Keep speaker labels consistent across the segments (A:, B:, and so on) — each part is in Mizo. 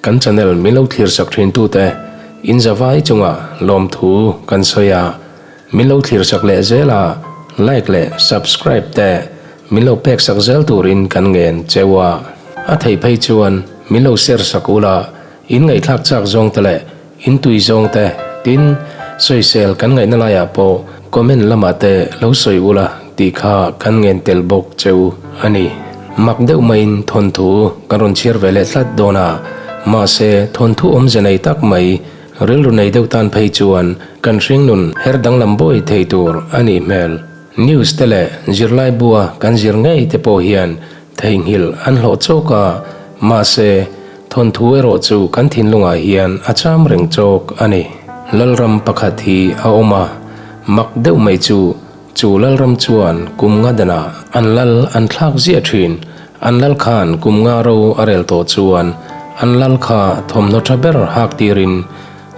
A: Kan channel min lo thlir sak thin tute in zavai chungah lawmthu kan sawi a, min lo thlir sak leh zel a, like leh subscribe te min lo pek sak zel turin kan ngen cheu a. A theih phei chuan min lo share sak ula, in ngaihthlak chak zawng te leh in tui zawng te tin sawisel kan ngaihna laiah pawh comment lamah te lo sawi ula tih kha kan ngen tel bawk cheu a ni. Mak deuh maiin thawnthu kan rawn chhiar ve leh tlat dawn a, mahse thawnthu awmze nei tak mai rilru nei deuh tan phei chuan kan hringnun her danglam bawi thei tur a nih hmel. News te leh zirlai bua kan zir ngei te pawh hian theihnghilh an hlawh chawk a, mahse Thawnthu erawh chu kan thinlungah hian a cham reng chawk a ni. Lalram pakhat hi a awm a, mak deuh mai chu, chu Lalram chuan kum nga danah an lal an thlak ziah thin. An lal khan kum nga ro a rel tawh chuan an lal kha thawmhnaw tha ber hak tirin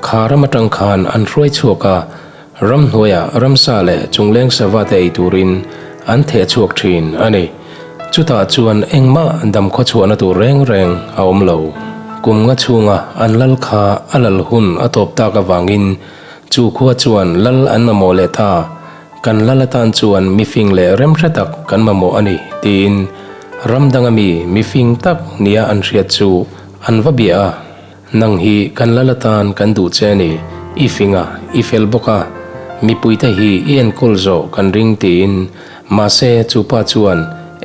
A: kha ram atang khan an hruai chhuak a, Ramhnuaiah ramsa leh chungleng sava te ei turin an theh chhuak thin a ni. Chutah chuan engmah damkhaw chhuahna tur reng reng a awm lo. Kum nga chhunga an lal kha a lal hun a tawp tak avangin chu khua chuan lal an mamawh leh ta. Kan lal atan chuan mifing leh remhre tak kan mamawh a ni tiin ram danga mi mifing tak nia an hriat chu an va bia a. Nang hi kan lal atan kan duh che a ni, i fing a, i fel bawk a, mipuite hi i enkawl zawh kan ring tiin mahse chu pa chuan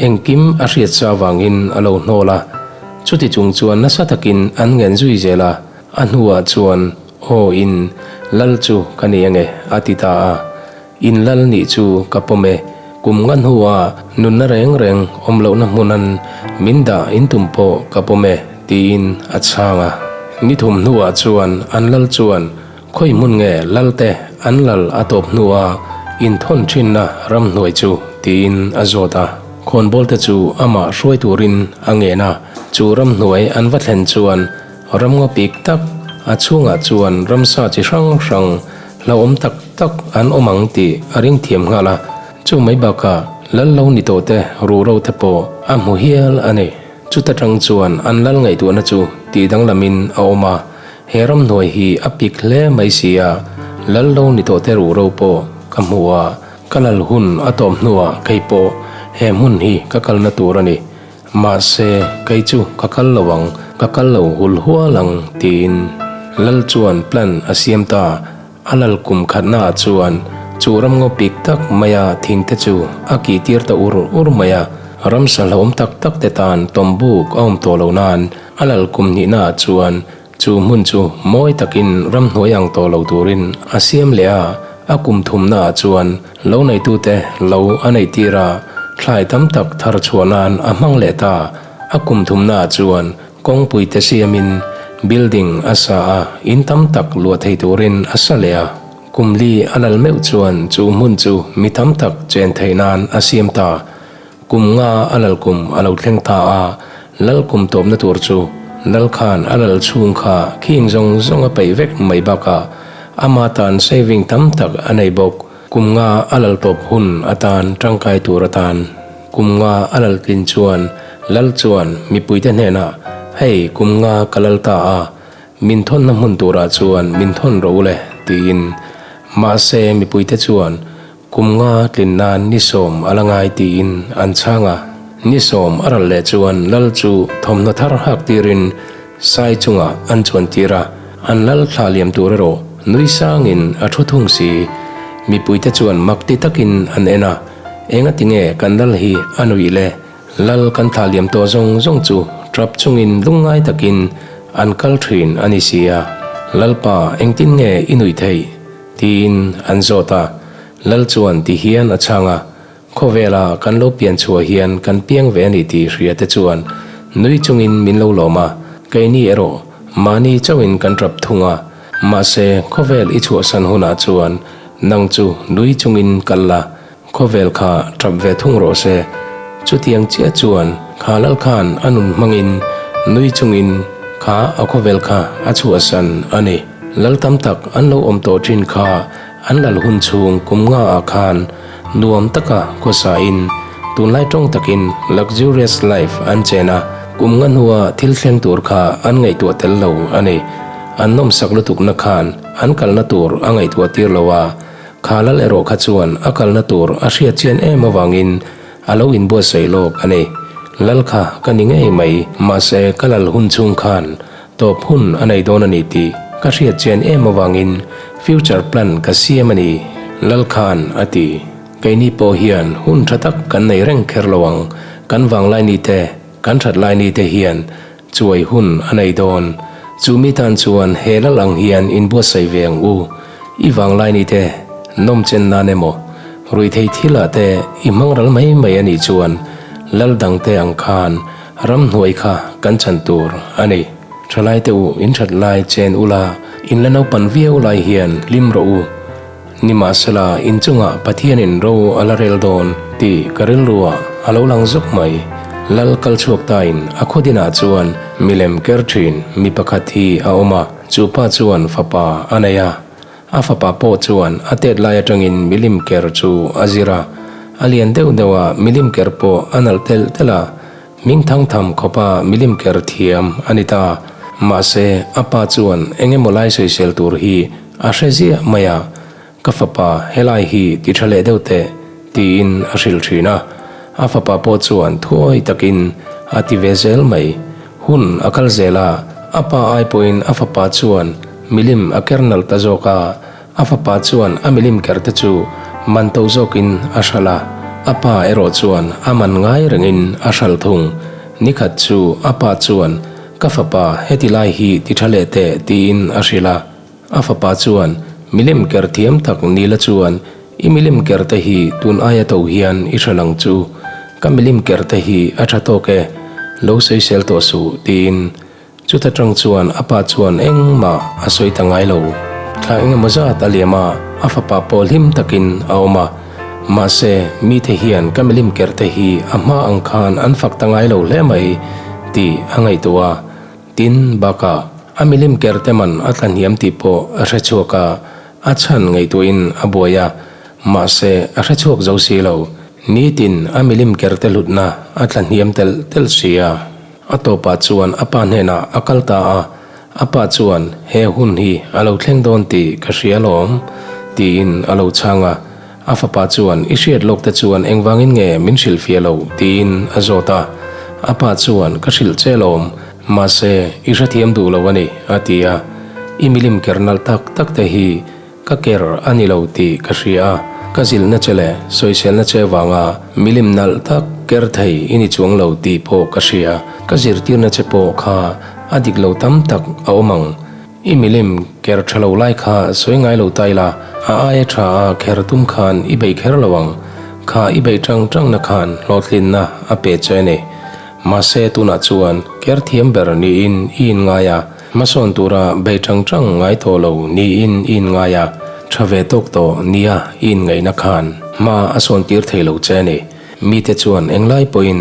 A: engkim a hriat sa avangin a lo hnawl a. Chuti chung chuan nasa takin an ngen zui zel a, a hnuah chuan aw in lal chu ka ni ange a ti ta a. In lal nih chu ka pawm e, kum nga hnua nunna reng reng awm lohna hmunan min dah in tum pawh ka pawm e, tiin a chhang a. Ni thum hnuah chuan an lal chuan khawi hmun nge lal te an lal a tawp hnua inthawn thinna ramhnuai chu tiin a zawt a. Khawnbawl te chu amah hruai turin a ngen a, chu ramhnuai an va thlen chuan Ramngaw pik tak, a chhungah chuan ramsa chi hrang hrang hlauhawm tak tak an awm ang tih a ring thiam nghal a, chu mai bakah lal lo ni tawh te ruhro te pawh a hmu hial a ni. Chuta tang chuan an lal ngaihtuahna chu tih danglamin a awm a, he ramhnuai hi a pik hle mai si a, lal lo ni tawh te ruhro pawh ka hmu a, ka lal hun a tawp hnuah kei pawh he hmun hi ka kalna tur a ni. Mahse, kei chu ka kal lo ang, ka kal lo hul hual ang, tiin Lal chuan plan a siam ta. A lal kum khatnaah chuan chu ramngaw pik tak maia thingte chu a kih tir ta ur ur mai a, ramsa hlauhawm tak tak te tan tawmbuk a awm tawh lo nan a lal kum hnihnaah chuan chu hmun chu mawi takin ramhnuai ang tawh lo turin a siam leh a, a kum thumnaah chuan Lo neitute lo a neih tir a, thlai tam tak thar chhuah nan a hmang leh ta. A kum thumnaah chuan kawngpui te siamin building a sa a, in tam tak luah thei turin a sa leh a. Kum li a lal meuh chuan chu hmun chu mi tam tak chen theih nan a siam ta. Kum nga a lal kum a lo thleng ta a, lal kum tawpna tur chu lal khan a lal chhung kha khing zawng zawng a peih vek mai bakah ama tan saving tam tak a nei bawk. Kum nga a lal tawp hun atan tangkai tur atan kum nga a lal tlin chuan lal chuan mipuite hnenah, Hei kum nga ka lal ta a, min thawnna hmun turah chuan min thawn rawh u le, tiin. Mahse mipuite chuan kum nga tlin nan ni sawm a la ngai tiin an chhang a. Ni sawm a ral leh chuan lal chu thawmhnaw thar hak tirin Sai chungah an chuan tir a, an lal thla liam tur erawh nui sangin a thu thung si. Mipuite chuan mak ti takin an en a, Enga tinge kan lal hi a nuih le? Lal kan thla liam tawh zawng zawng chu trap chungin lungngai takin an kal thin a ni si a, Lalpa engtin nge i nuih theih? tiin an zawt a. Lal chuan ti hian a chhang a, Khawvela kan lo pian chhuah hian kan piang ve a ni tih hria te chuan nui chungin min lo lawm a, keini erawh mahni chauhin kan rap thung a, mahse khawvel i chhuahsan hunah chuan nang chu nui chungin kal la, khawvel kha tap ve thung rawh se. Chutiang chiah chuan kha lal khan a nun hmangin nui chungin kha a khawvel kha a chhuahsan a ni. Lal tam tak an lo awm tawh thin kha an lal hun chhung kum nga ah khan Nuam taka khawsain tunlai tawng takin luxurious life an chen a. Kum nga hnua thil thleng tur kha an ngaihtuah tel lo a ni. An nawmsak lutukna khan an kalna tur a ngaihtuah tir lo a, kha lal erawh kha chuan a kalna tur a hriat chian em avangin a lo inbuatsaih lawk a ni. Lal kha ka ni ngei mai, mahse ka lal hun chhung khan tawp hun a nei dawn a ni tih ka hriat chian em avangin future plan ka siam a ni, lal khan a ti. Keini pawh hian hun tha tak kan nei reng kher lo ang, kan vanglai ni te, kan that lai ni te hian chuai hun a nei dawn. Chu mi tan chuan he lal ang hian inbuatsaih ve ang u. I vanglai ni te nawm chen nan emaw, ruihthei thil ah te i hmang ral mai mai a nih chuan lal dang te ang khan ramhnuai kha kan chan tur a ni. Thalai te u in that lai chen ula, in la naupan viau lai hian hlim rawh u. Nimahsela, inchungah Pathianin ro a la rel dawn tih ka rilruah a lo lang zawk mai. Lal kal chhuak tain a khawdinah chuan milem ker thin mi pakhat hi a awm a, chu pa chuan fapa a nei a. A fapa pawh chuan a tet lai atangin milim ker chu a zir a, a lian deuh deuh a, milim ker pawh a nalh telh telh a. Hming thang tham khawpa milim ker thiam a ni ta. Mahse, a pa chuan eng emaw lai sawisel tur hi a hre ziah mai a, Ka fapa, helai hi ti tha leh deuh teh, tiin a hrilh thin a. A fapa pawh chuan thuawi takin a ti ve zel mai. Hun a kal zel a, a pa ai pawhin a fapa chuan milim a ker nalh ta zawk a. A fapa chuan a milim ker te chu man to zawkin a hralh a, a pa erawh chuan a man ngai rengin a hralh thung. Nikhat chu a pa chuan, Ka fapa, heti lai hi ti tha leh teh, tiin a hrilh a. A fapa chuan, Milim ker thiam tak Nila chuan, I milim ker te hi tun aia to hian i hralh ang chu. Ka milim ker te hi a tha tawk e, lo sawisel tawh suh, tiin Chuta tang chuan a pa chuan engmah a sawi ta ngai lo. Thla engemaw zat a liam a, a fapa pawh hlim takin a awm a. Mahse, mite hian ka milim ker te hi a hma ang khan an fak ta ngai lo hle mai tih a ngaihtuah a. Tin, bakah a milim ker te man a tla hniam tih pawh a hre chhuak a, a chhan ngaihtuahin a buai a. Mahse, a hre chhuak zo si lo. Nitin a milim ker te hlutna a tla hniam telh telh si a. A tawpah chuan a pa hnenah a kal ta a, a pa chuan he hun hi a lo thleng dawn tih ka hria alawm, tiin a lo chhang a. A fapa chuan i hriat lawk te chuan engvangin nge min hrilhfiah lo tiin a zawt a. A pa chuan ka hrilh che alawm, mahse i hrethiam duh lo a ni, a ti a. I milim ker nalh tak tak te hi Ka ker a ni lo tih ka hria a, ka zilhna che leh sawiselna che vanga milim nalh tak ker thei i ni chuang lo tih pawh ka hria. Ka zirtirna che pawh kha a dik lo tam tak a awm ang. I milim ker tha lo lai kha sawi ngai lo ta ila, a aia tha a kher tum khan i bei kher lo ang. Kha i bei tang tangna khan hlawhtlinna a pe che a ni. Mahse tunah chuan ker thiam ber niin i inngai a. Hmasawn tura bei tang tang ngai tawh lo niin i inngai a, tha ve tawk tawh nia i inngaihna khan hma a sawn tir thei lo che a ni. Mite chuan englai pawhin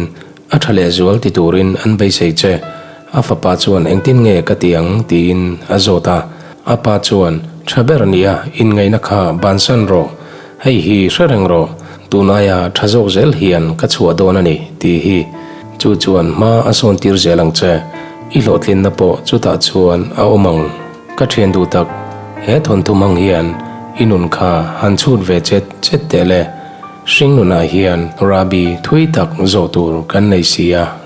A: a tha lehzual ti turin an beisei che. A fapa chuan engtin nge ka ti ang tiin a zawt a. A pa chuan, Tha ber nia inngaihna kha bansan rawh, hei hi hre reng rawh, tunaia tha zawk zel hian ka chhuah dawn a ni tih hi. Chu chuan hma a sawn tir zel ang che. I hlawhtlinna pawh chutah chuan a awm ang. Ka thian duh tak, he thawnthu hmang hian i nun kha han chhut ve chet chet teh le. Hring nunah hian Rabi thui tak zawh tur kan nei si a.